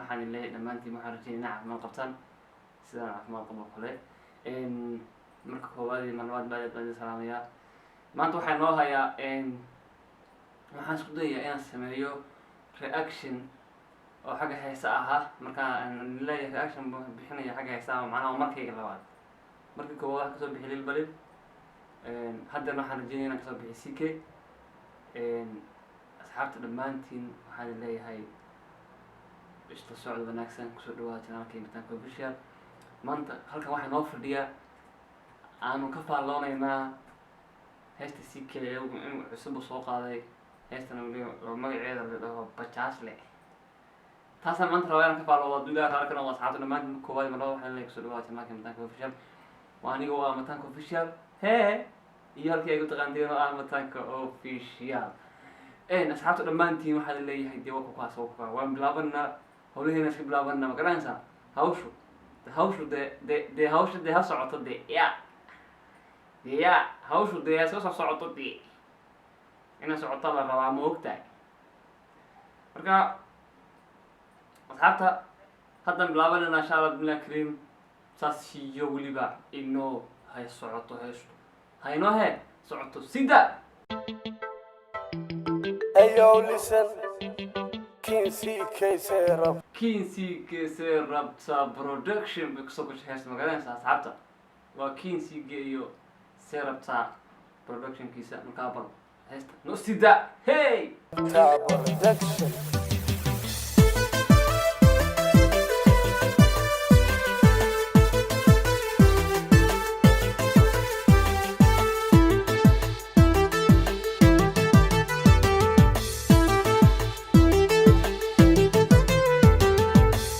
Waxaan leeyahay dhammaantiin, waxaan rajeynaya inaa caafimaad qabtaan sidaan caafimaad qabo kale. Marka koowaad iyo mar labaad baa baan idin salaamayaa. Maanta waxaa noo hayaa, waxaan isku dayayaa inaan sameeyo reaction oo xagga heesa ahaa. Marka aan leeyahay reaction baan bixinaya xagga heesaha, macnaha waa markayga labaad. Markii koowaad waxaan kasoo bixi Lil Balil, haddana waxaan rajeynaya inaan kasoo bixi CK. Asxaabta dhammaantiin waxaan leeyahay isla socod wanaagsan, kusoo dhawaada channelka Mataanka Official. Maanta halkan waxaa noo fadhiya aanu ka faallooneynaa heesta CK in cusub uu soo qaaday. Heestan oo magaceeda la dhaho Bajaajle, taasaan maanta rabaa inaan ka faalloodo hadduu Ilaah raali ka noqdo. Asxaabta dhammaantiin, marka koowaad mar labaad waxaan leeyahay kusoo dhawaada channelka Mataanka Official. Waa aniga oo ah Mataanka Official hee iyo halkii ay ku taqaanteen oo ah Mataanka Official. Asxaabta dhammaantiin waxaa leeyahay dee waa kukaas, waa kukaa, waan bilaabanaa howlaheena, iska bilaabanaa. Ma garanaysaa hawshu de hawsha dee ha socoto, de ya de ya hawshu dee ha iska soo socoto, de inay socoto la rabaa, ma ogtahay? Marka asxaabta, haddaan bilaabanayna insha Allah billah kareem. Saas iyo weliba inoo hay socoto heesto, haynoo he socoto sida. Hey yo, listen. King CK Sarah. King CK Serabta Production bay kusoo gashay heesta, magaranaysa asxaabta? Waa King CK iyo Serabta Productionkiisa. Markaa bal heesta no sida, hey. Production.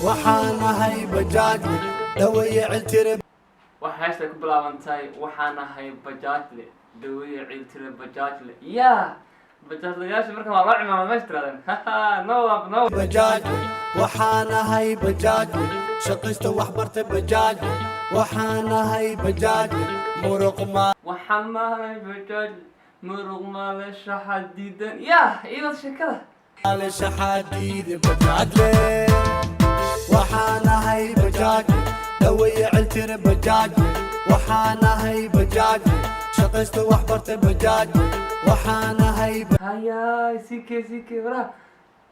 Waxaan ahay bajaajle dhaweeye ciltire. Waxay heesta ku bilaabantahay "Waxaan ahay bajaajle dhaweeye ciiltire bajaajle". Ya bajaajlayaasha marka waa loo cimaamad meesha tiraadeen, haha, no no. Bajaajle, waxaan ahay bajaajle shaqaysta, wax barta bajaajle, waxaan ahay bajaajle muruq "Waxaan mahay bajaajle muruq maale shaxa diidan". Ya iyadoo sheekada maale shaxaadiide bajaajle, waxaan ahay bajaajle dhaweeye ciltire bajaajle, waxaan ahay bajaajle shaqaysta, wax barta bajaajle, waxaan ahay hayaay, CK CK waraha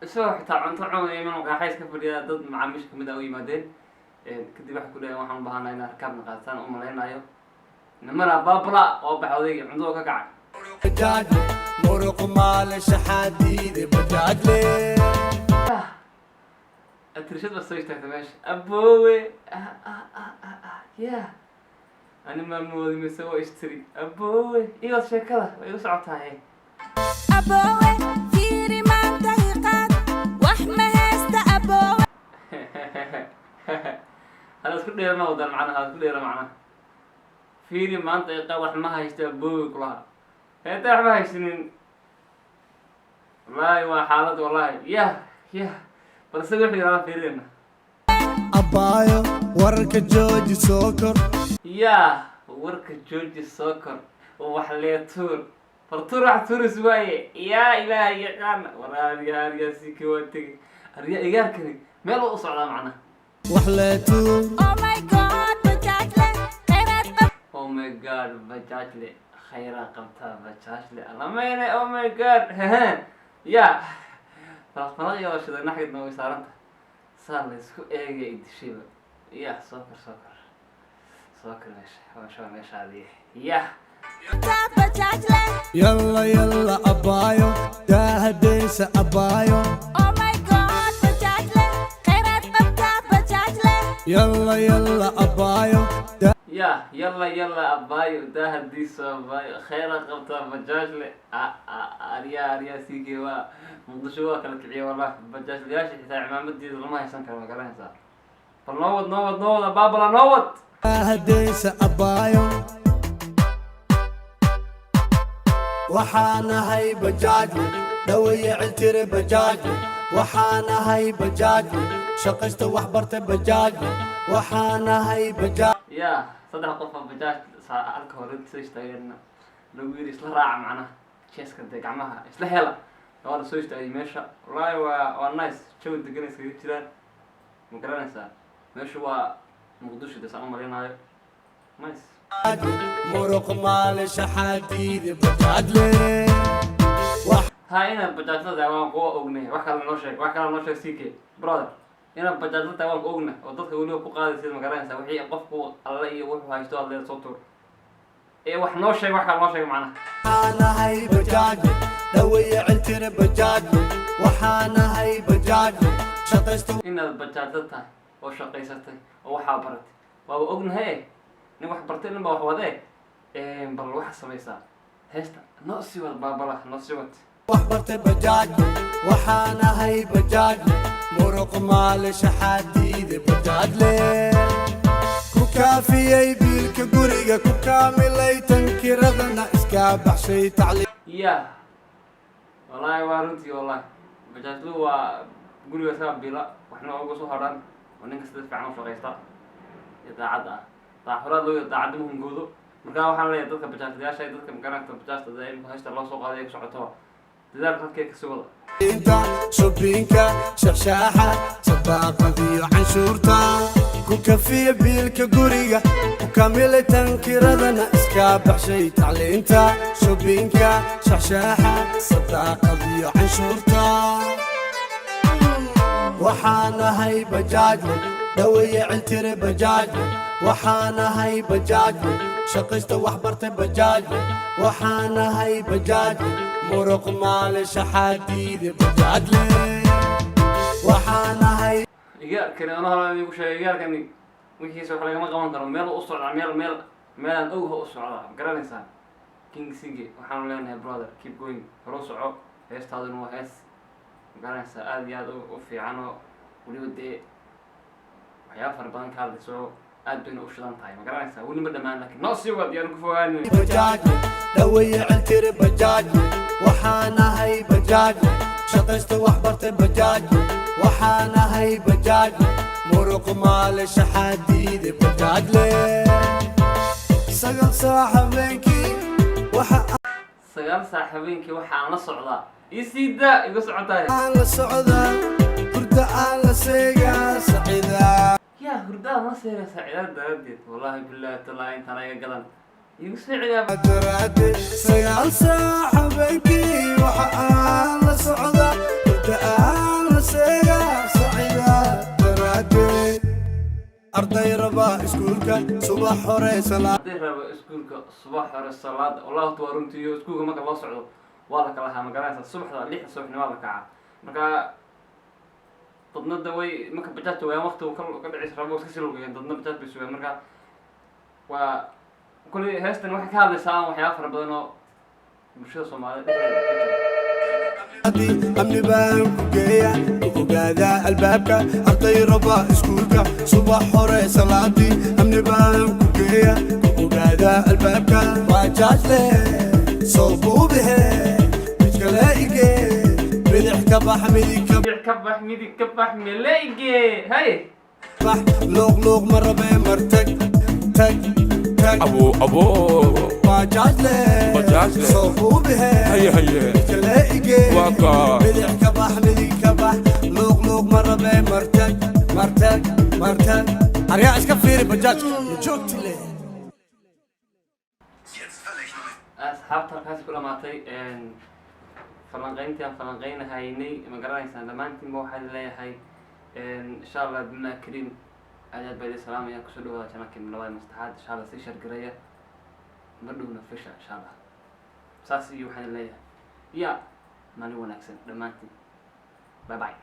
isagoo xitaa cunto cunaya iman maqaaxays ka fadhiya, dad macaamiisha kamid ah u yimaadeen. Kadib waxay ku leeyahay "Waxaan u baahanaa inaad rakaabna qaataan". U malaynayo nimana baabla oo baxa odaygii cuntada ka kacay. Bajaajle muruq maale shaxaadiide bajaajle. Atirishad baa soo istaagta meesha, aboowe. Ah ah ah ah ah, ya ani maamoodi mise waa istiri? Aboowe, iyood sheekada way igu socotahay. Aboowe, fiiri maanta iqaad, wax ma haysta aboowe. Hada isku dheerana wadaan macnaha, hada isku dheera macnaha. "Fiiri maanta iqa, wax ma haysta aboowe" kulaha, heeta wax ma haysanin. Wallaahi waa xaalad, wallahi yah yah. Bal isaga wuxuu yidhahdaa fiirinayna. Abbaayo, wararka jooji, soo kor. Yaa warka jooji, soo kor, wax lee tuur, bal tuur, wax tuuris waaye. Yaa Ilaahay yaqaana, war arya arya siki waa tegey, arya igaarkani meel u socdaa macnaha. Wax leetuur. Oh my God, bajaajle khayraad qab. Oh my God, bajaajle khayraa qabtaa, bajaajle alameyne. Oh my God, ya falaq falaq iyadoo shiday naxgid nooga saaranta saa la isku eegaya idishayba. Ya soo kor, soo kor, soo kor meesha, meesha waa meeshaadii ya. Bajaajle. Yalla yalla abbaayo, daahadeysa abbaayo. Oh my God, bajaajle khayraad qabtaa, bajaajle. Yalla yalla abbaayo. Ya yalla yalla abaayo, daahadiisa abaayo, khayraa qabtaa bajaajle. Arya arya sige waa Muqdisho waa kala kiciya wallah. Bajaajlayaasha xitaa cimaamadeeda lama haysan karo, ma garanaysaa? Bal noo wad, noo wad, noo wad baabala, noo wad. Daahadeysa abbaayo, waxaan ahay bajaajle dhaweeye ciltire bajaajle, waxaan ahay bajaajle shaqaysta, wax barta bajaajle, waxaan ahay bajaaj. Ya saddex qof oo bajaaj halka hore soo istaageenna lagu yiri isla raaca, macnaha jeeska dee gacmaha isla hela, waa la soo istaagay meesha. Wallaahi waa nice, jawi degan iskaga jiraan. Ma garanaysaa? Meeshu waa Muqdisho, de saan u malaynayo. Nice. Muruq maale shaxaadiide bajaajle. Ha, inaad bajaajla tahay waan kuwa ognay. Wax kale noo sheeg, wax kale noo sheeg, CK brother. Inaad bajaajla tahay waan ku ogna, oo dadka weliba ku qaadaysid. Ma garanaysaa? Wixii qofku alle iyo wuxuu haysto aad leeda soo tuur ee wax noo sheeg, wax kale noo sheeg macnaha. Waxaan ahay bajaajle, dhaweeye ciltire bajaajle. Waxaan ahay bajaajle, shaqaysta. Inaad bajaajla tahay oo shaqaysatay oo waxaa baratay waaba ognahay. Nin wax bartay, nin baa wax wadee. Bal waxaa samaysaa, heesta noo sii wad, baabala noo sii wad. Wax bartay bajaajle. Waxaan ahay bajaajle, muruq maale shaxaadiide bajaajle. Ku kaafiyey biilka guriga, ku kaamilay tankiradana, iska baxshay tacliin. Ya, wallaahi waa runtii, wallahi bajaajlu waa guriga saa bila waxna uga soo hadhan oo ninka sida fiican u shaqaysta iyo daacadda ah, daacxuraad loo daacadda ma hungoodo. Markaa waxaan leeyahay dadka bajaajlayaasha iyo dadka magaranka bajaajta dee imika haysta loo soo qaaday ay ku socoto, dadaalka halkee kasii wada. Inta shoppingka, shaxshaaxa, sadaaqadiyo canshuurta, ku kafiya biilka guriga, ku kamilay tankiradana, iska baxshay tacliinta, shoppingka, shaxshaaxa, sadaaqadiyo canshuurta. Waxaan ahay bajaajle, dhaweeye ciltire bajaajle. Waxaan ahay bajaajle, shaqaysta, wax bartay bajaajle. Waxaan ahay bajaajle, muruq maale shaxaadiide bajaajle. Waxaan ahay Igaarkani ano hore idiinku sheegay, igaarkani wixiisa wax lagama qaban karo. Meel u socdaa, meel meel meelaan owha u socdaa. Ma garanaysaa? King CK waxaanu leenahay, brother, keep going, hore u soco. Heestaaduna waa hees, ma garanaysaa, aada iyo aada u fiican oo weliba dee waxyaaba fara badan ka hadlayso, aad bayna u shidan tahay. Ma garanaysaa? Weli ma dhammaan, laakiin noo sii wad, yaanu ku fogaanin. Bajaajle, dhaweeye ciltire bajaajle. Waxaan ahay bajaajle, shaqaysta, wax bartay bajaajle. Waxaan ahay bajaajle, muruq maale shaxaadiide bajaajle. 9 saac habeenkii waxa 9 saac habeenkii waxaan la socdaa, isii daa iga socotaay. Aan la socdaa, hurda aan la seegaa sacidaa. Yaa, hurdaad ma seega saacidaad daraaddeed? Wallaahi bilaahi tallaahi intaan iga gadan igu soo celiyaa. Daraaddeed 9 saac habeenkii waxa aan la socdaa, hurda aan la seegaa sacidaa daraaddeed. Arday raba iskuulka subax hore salaad. Hadday rabo iskuulka subax hore salaada, wallahi horta waa runtiiyo. Iskuulka marka loo socdo waa la kala haa, ma garanaysaa? Subaxda 6da subaxnimo la kacaa. Marka dadna da way marka bajaajta waayaan waqti uu ka dhicis rabo iska sii lugayaan, dadna bajaaj bay sugaan. Marka waa kulli heestan waxay ka hadlaysaa waxyaaba fara badan oo bulshada Soomaalida dhexdeeda ka jira. Amni baan ku geeya, ku ogaadaa albaabka. Arday raba iskuulka subax hore salaadii, amni baan ku geeya, ku ogaadaa albaabka. Bajaajle soo buubihe, mid kale ige, bidix ka bax, midig ka Bidix ka bax, midig ka bax, meleyge hay. bax. Luuq luuq ma rabee, mar tag tag tag. Abo abo. Bajaajle. Bajaajle. Soo buubihe. Haye haye. Kale ige. Waka. Bidix ka bax, midig ka bax, luuq luuq ma rabee, martag martag martag. Aryaa, iska fiiri bajaajka ma joogti le. Asxaabta, halkaasi ku dhamaatay falanqeyntii aan falanqeynahaynay. Ma garanaysaan? Dhammaantiinba waxaan leeyahay, insha Allah bima kariim, aad aad baa idin salaamaya. Kusoo dhawaada channelkii labaad mastaxaad. Insha Allah sii share gareeya, mar dhowna fisha insha Allah. Saas iyo waxaan leeyahay ya maalin wanaagsan dhammaantiin. Bye bye.